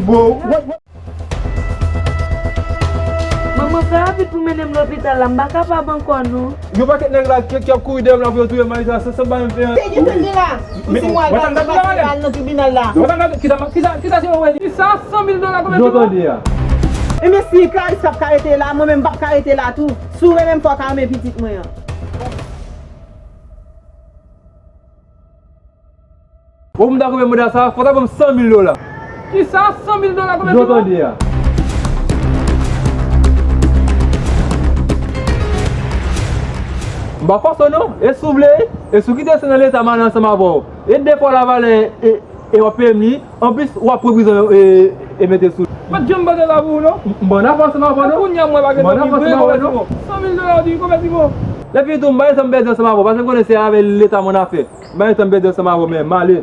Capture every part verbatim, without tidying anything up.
Manman, fè rapid pou mennen m lopital la, m pa kapab ankò non. Yon pakèt nèg la ki, ki ap kouri dèyè m la pou yo touye m, Marisa, san, san bay m fè anyen. Te gen tande la. Ou di mwen al nan tribinal la. Kisa, kisa, kisa se yon wè? Kisa san mil dola konbyen? Yo tande a. Ebyen si Clarisse p ap ka rete la, mwen menm m p ap ka rete la tou. Si w renmen m, fò w ka renmen pitit mwen an. Ou konn ta konbyen manda sa? Fò w ta ban m san mil dola. Kisa? San mil dola konbyen? Yo tande a. M pa fòse w non. E si w vle, e si w kite se nan leta m ale ansanm avè w. E de fwa lavalè e, e w ap peye m li. Anplis, w ap pran prizon e, e mete sou. Mwen janm panse sa pou ou non. M, m bann afè ansanm avè w non. Kounye a mwen pa gen zanmi vre konbyen ti mo. San mil dola ou di konbyen ti mo? Lè fini tou, m pa gen tan m pèdi ansanm avè w. Paske m konnen se avè leta m annafè. M pa gen tan m pèdi ansanm avè w, men m ale.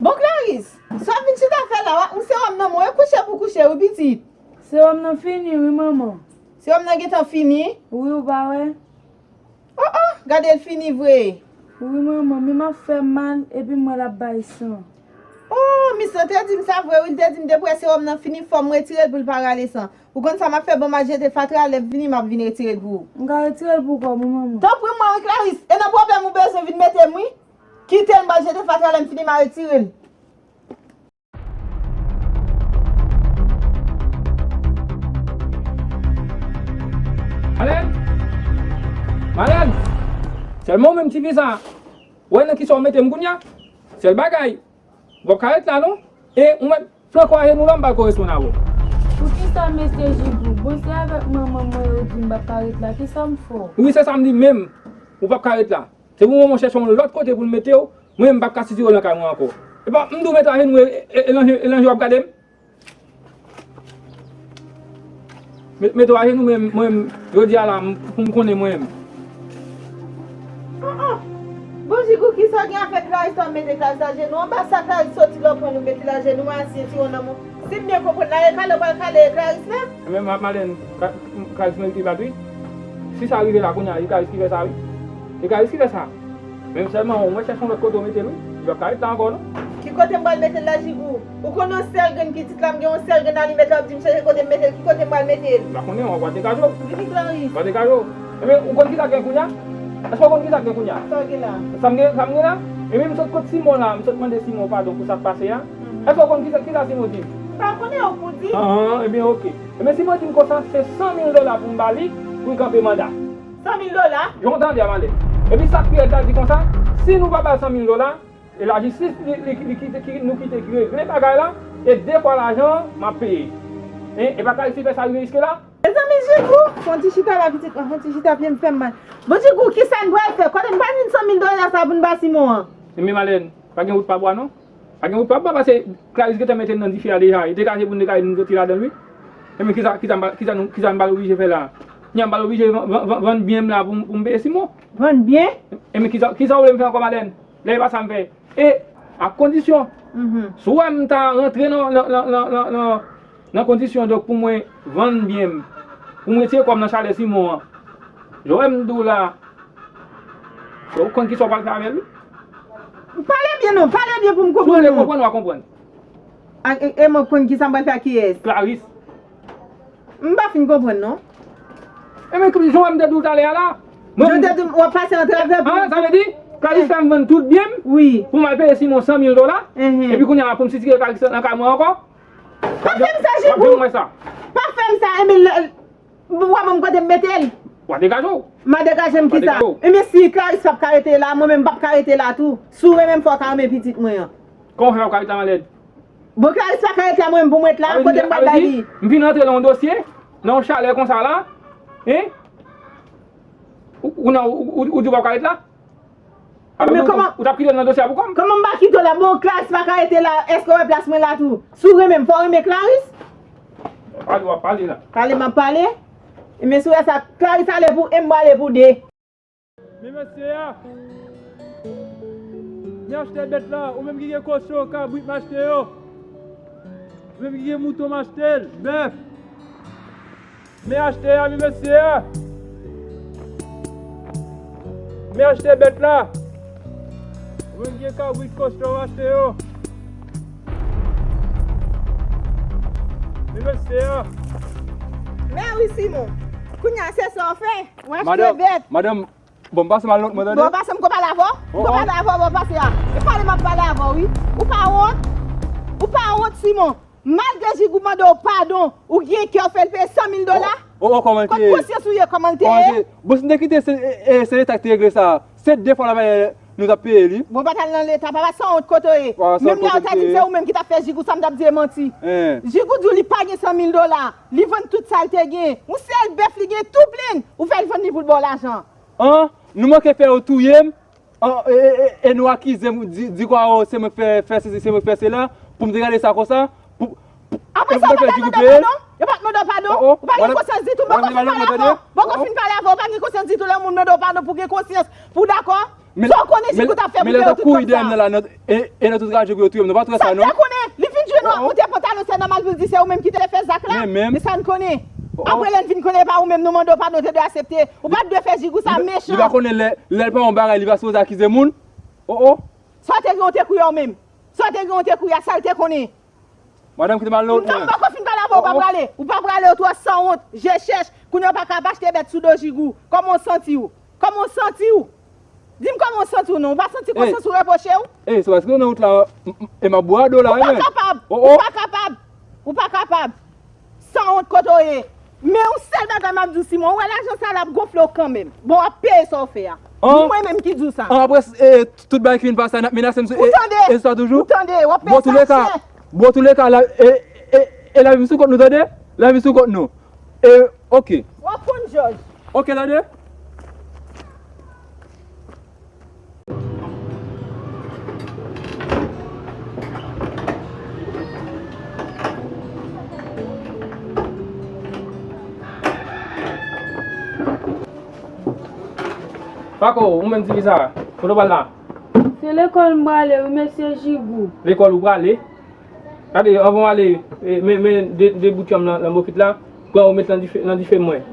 Bon, Clarisse, sa w ap vin chita fè la? W ap pran sewòm nan men w, e kouche pou kouche, wi, pitit. Sewòm nan fini, wi, manman. Sewòm nan gentan fini? Wi, ou pa wè? Oh, oh, gade l fini vre. Wi, manman, men m ap fè mal, epi m wè l ap bay san. Oh, misye te di m sa vre, wi, l te di m depi w wè sewòm nan fini, fò m retire l pou l pa rale san. Ou konn sa m ap fè, ban m al jete fatra, lè m vini, m ap vin retire l pou ou. M ka retire l pou kò m, wi, manman. Tanpri mwen, wi, Clarisse, e nan pwoblèm ou bezwen vin mete m, wi. Kite l, m al jete fatra, lè m fini, m a retire l. Malèn! Malèn! Sèlman ou menm ti fi sa, ou wè nan kisa ou mete m kounye a? Sèl bagay, ou p ap ka ret la non. E ou mèt flanke w ajenou la, m pral koresponn avè w. Poukisa mesye Jigou? Bon, se avèk manman mwen yo di m p ap ka ret la, kisa m fè w? Wi, se sa m di menm, ou p ap ka ret la. Se pou manman w chèche yon lòt kote pou l mete w. Mwen menm m p ap ka sitire w nan kay mwen ankò. Epa, m di w mete w ajenou e, e, e lanje, e lanje w ap gade m? Met, mete w ajenou, mwen, mwen, jodi a la, m, pou m konnen mwen menm. Ah, ah. Bon, Jigou, kisa w gen avèk Clarisse la, mete Clarisse ajenou? Anba sa Clarisse soti lòprann ou mete l ajenou, mwen asiyen ti won nan mwen. Si m byen konprann la, e kale w pral kale Clarisse la? Men, Ma-, Malèn, Ka-, Clarisse merite bat, wi. Si sa rive la kounye a, e Clarisse ki fè sa, wi. E Clarisse ki fè sa. Menm sèlman, ou mèt chèche yon lòt kote ou mete l, wi. Li p ap ka ret la ankò, non. Ki kote m pral mete l la, Jigou? Ou konn yon sèl grenn pitit la, m gen yon sèl grenn alimèt la, w ap di m chèche kote m mete l. Ki kote m pral mete l? M pa konnen, w ap degaje w. Vini, Clarisse. W ap degaje w. Ebyen, ou konn kisa k gen kounye a? Èske w konn kisa k gen kounye a? Sa w gen la? Sa m gen, sa m gen la? Ebyen, m sot kot Simon la, m sot mande Simon padon pou sa k pase a. Mhm. Èske w konn kisa, kisa Simon di m? M pa konnen, ou pou di. Ah, ebyen, oke. Ebyen, Simon di m konsa, se san mil dola pou m ba li, pou l kanpe manda. San mil dola? Jan w tande a, Malèn. Epi sa k pi rèd la di konsa, si nou pa ba l san mil dola, e lajistis, li, li, li kite, ki, nou kite ki regle bagay la, e de fwa lajan an, m ap peye. Hein, e pa Clarisse ki fè sa rive jiske la? Mezanmi, Jigou, fè yon ti chita la, pitit mwen, fè yon ti chita, pye m fè m mal. Bon, Jigou, kisa n pral fè? Kote n pral jwenn san mil dola sa pou n ba Simon an? Ebyen, Malèn, pa gen wout pa bwa, non. Pa gen wout pa bwa, paske Clarisse gentan mete n nan dife a deja. E te ka se pou n te ka ede n soti ladan l, wi. Ebyen, kisa, kisa m pa, kisa nou, kisa n pral oblije fè la? Kounya m pral oblije van-, van-, van-, vann byen m la pou m, pou m peye Simon. Vann byen? Enben, kisa, kisa w vle m fè ankò, Malèn? Lè e pa sa m fè. E, ak kondisyon. Mhm. Si w wè m ta rantre nan, nan, nan kondisyon, donk, pou mwen vann byen m, pou m retire kò m nan chalè Simon an. Jan w wè m di w la, ou konn kisa w pral fè avè l, wi. Pale byen non, pale byen pou m konprann non. Si w vle konprann, w a konprann. A, e, e mwen konn kisa m pral fè ak kiyès? Clarisse. M pa fin konprann non. Enben, jan w wè m te di w talè a la. Mwen, jan w te di m, w ap pase antravè pou. An, sa vle di, Clarisse fè m vann tout byen m, wi, pou m al peye Simon san mil dola, mhm, epi kounye a la pou m sitire Clarisse nan kay mwen ankò. Pa fè m sa, Jigou. W ap jwenn mwen sa. Pa fè m sa, enben, lè, w a ban m kote m mete l. W a degaje w. M a degaje m kisa? Enben, si Clarisse p ap ka rete la, mwen menm m p ap ka rete la tou. Si w renmen m, fò w ka renmen pitit mwen an. Kòman w fè p ap ka rete la, Malèn? Bon, Clarisse pa ka ret la, mwen menm pou m ret la, kote m pral bay li? M vin rantre nan yon dosye, nan yon chalè konsa la, hein? Ou, ou nan, ou, ou, ou di w pa ka ret la? Alò, ou, ou t ap kite l nan dosye a pou kò m? Kòman m pa kite w la? Bon, Clarisse pa ka rete la, èske w wè plas mwen la tou? Si w renmen m, fò w renmen Clarisse. Pale, w ap pale la. Pale, m ap pale. Men si w wè sa, Clarisse ale pou, e m prale pou de. Men mesye a, men achte bèt la, ou menm ki gen kochon, kabrit, m achte yo. Ou menm ki gen mouton, m achte l, bèf. Men achte a, men mesye a. Men achte bèt la. Ou menm ki gen kabrit, kochon, m achte yo. Men mesye a. Men wi, Simon. Kounye a, se sa w fè. Ou achte bèt. Madanm, madanm, bon, pase m al lòt mwen, tande? Bon, pase m ko pale avè w. M ko pale avè w, bon, pase a. E pale m ap pale avè w, wi. Ou pa wont? Ou pa wont, Simon? Malgre Jigou mande w padon, ou gen kè w fè l peye san mil dola? Oh, oh, kòman l te ye? Kot konsyans ou ye, kòman l te ye? Bon, si m te kite se, e, e, se Leta ki te regle sa. Se de fwa la valè nou t ap peye li. Bon, pa t al nan Leta, papa, sanwont kote w ye. Menm lè yo ta di m se ou menm ki t ap fè Jigou sa, m t ap di e manti. Jigou di w li pa gen san mil dola. Li vann tout sa l te gen. Yon sèl bèf li gen tou plen. Ou fè l vann li pou l ba w lajan. An, nou manke fè yo touye m. An, e, e, e, e nou akize m, di, di kwa, o, se mwen k fè, fè sesi, se mwen k fè sela, pou m te gade sa konsa, pou, pou, apre sa, yo pa t al mande w padon? Yo pa t mande w padon? Ou pa gen konsyans ditou, m poko fin pale avè w. M poko fin pale avè w, ou pa gen konsyans ditou, lè yon moun mande w padon pou gen konsyans, pou w dakò. Sa w konnen Jigou t ap fè pou peye tout kòb sa a? E, e nan tout radyo pou yo touye m, nou pa t wè sa non? Sa m te konnen, li fin jwenn ou ap moute pantalon, se nòmal pou l di se ou menm ki te fè zak la. Men sa n konnen. Apre lè n vin konnen e pa ou menm nou mande w padon, te dwe aksepte. Ou pa t dwe fè Jigou sa, mechan. Li pa konnen lè, lè l pa yon bagay, li pa sipoze akize moun. Oh, oh. Sa w te gen, w te kouye w menm. Sa w te gen, w te kouye a, sa l te konnen. Madanm, kite m al nan lòt mwen. M poko fin pale avè w, ou pa prale. Ou pa prale, ou twò sanwont, je chèch. Kounye a w pa ka ap achte bèt sou do Jigou. Kòman w santi w? Kòman w santi w? Di m kòman w santi w non. Ou pa santi konsyans ou repwoche w? Ey, se paske w nan wout la, m, m, e m ap bwè do la, wi, men. Ou pa kapab. Oh, oh. Ou pa kapab. Ou pa kapab. Sanwont kote w ye. Men yon sèl bagay m ap di w, Simon, ou wè lajan sa l ap gonfle w kanmenm. Bon, w ap peye sa w fè a. An? Mwen menm ki di w sa. An, apre, e, tout bagay ki vin pase a, n ap menase m sou, e, e sa toujou? Ou tande? Ou tande? W ap peye sa chè. Bon, touleka, bon, touleka, la, e, e, e, lavi m sou kont nou, tande? Lavi m sou kont nou. E, oke. W ap konn jòj. Oke, tande? Pako, ou menm ti fi sa, kote w pral la? Se lekòl m prale wi, mesye Jigou. Lekòl ou prale? Gade, anvan w ale, e, men, men de, de bout yanm nan, nan bokit la, pran yo met nan dife, nan dife mwen.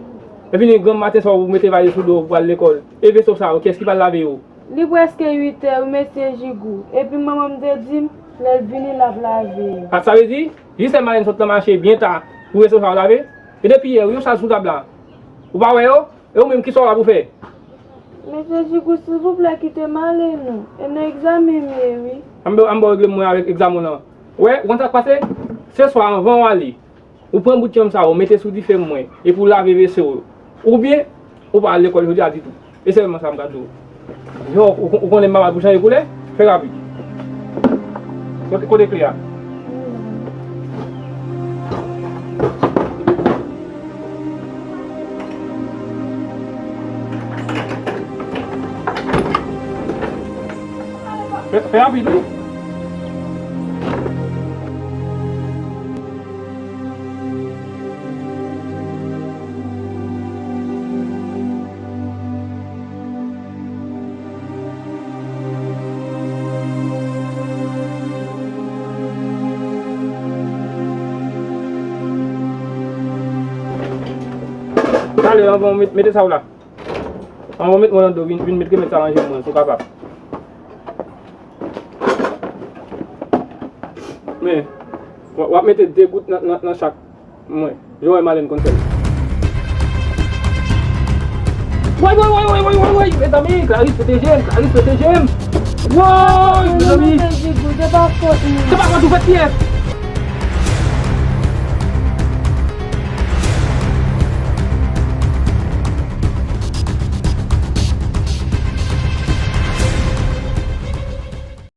Epi vini granm maten sa w mete valiz sou do w pou al lekòl. E veso sa yo, kiyès ki pral lave yo? Li prèske uit è wi, mesye Jigou. Epi manman m te di m, lè l vini, l ap lave yo. A, sa vle di, jis lè Malèn sot nan mache byen ta, pou veso sa yo lave? E depi yè, wi, yo sal sou tab la. Ou pa wè yo? E ou menm, kisa w la pou fè? Mesye Jigou, silvouplè, kite m ale non. E nan egzamen m ye, wi. An m ba w regle mwen avèk egzamen w lan. Ou wè, ou konn sa k pase? Se swa, anvan w ale, ou pran bout yanm sa yo, mete sou dife mwen, epi w lave veso yo. Oubyen, ou pa al lekòl jodi a ditou. E sèlman sa m ka di w. Yo, ou, ou konnen m pa mal pou chanje koulè? Fè rapid. Kote, kote kle a? Fè, fè rapid, wi. Mesye, Anvan w met, mete sa w la. Anvan w met mwen nan do, vin, vin met remèd sa nan je mwen, si w kapab. Men, w, w ap mete de gout nan, nan, nan chak mwen. Jan w wè Malèn konn fè l. Woy, woy, woy, woy, woy, woy, woy, mezanmi, Clarice pwoteje m, Clarice pwoteje m. Woy, mezanmi. Se pa fòt ou. Se pa fòt ou, fòt kiyès?